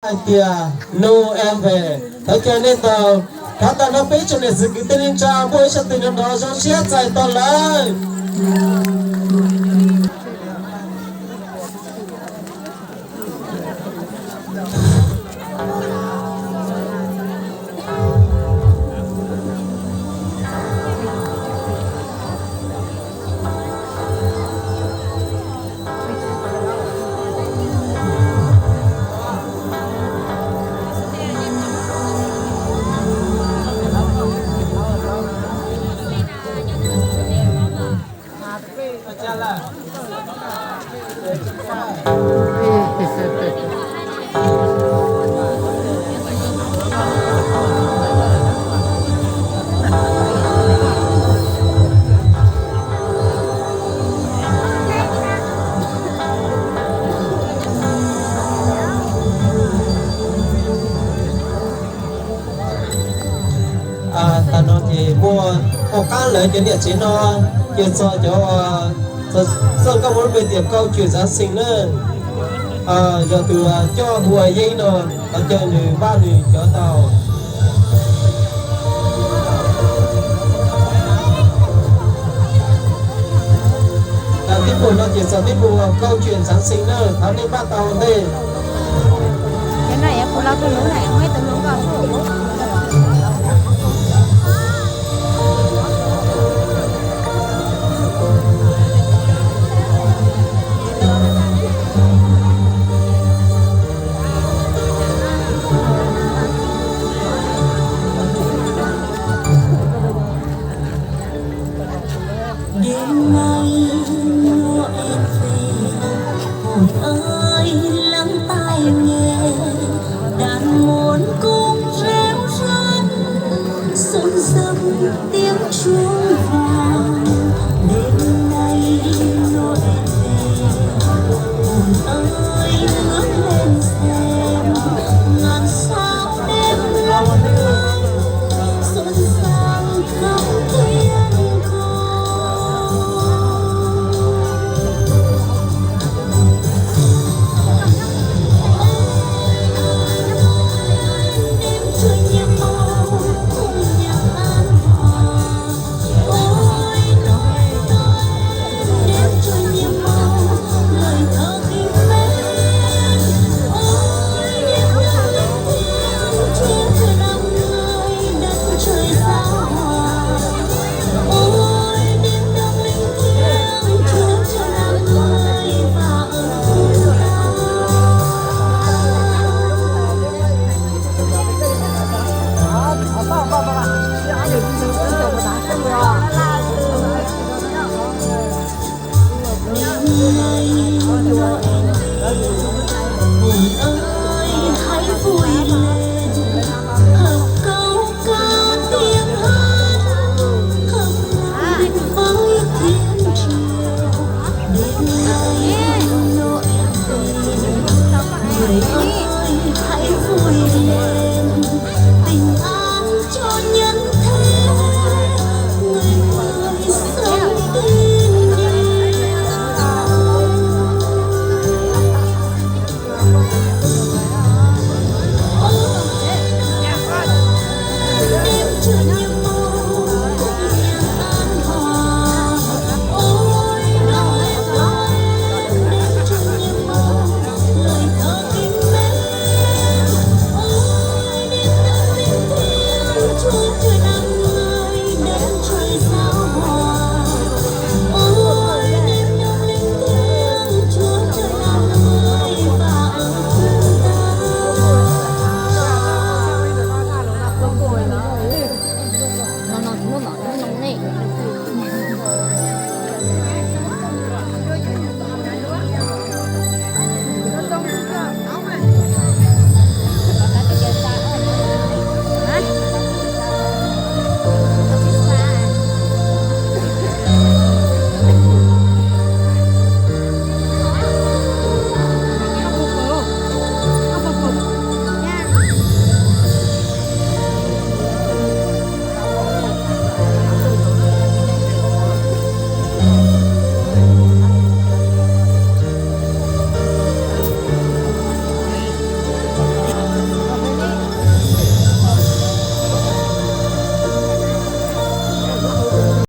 Hais tias November, thov caw nej tau rov tau nrog peb tsoom niam txiv kwv tij neej tsa muaj ib sab twg nrov nrov zoo siab txais tos lawm. Tam no ces muaj poj qab lawv cov niam tsev no, ces txog cov txoj nkauj muab lub npe tias Kauj Cuam Xaav Xees na. Yog tus coj hu ua Yeeb no, thov caw nws npaj nws cov tau. Tib pus no ces txog tib pus Kauj Cuam Xaav Xees na, thov nej npaj tau ntej.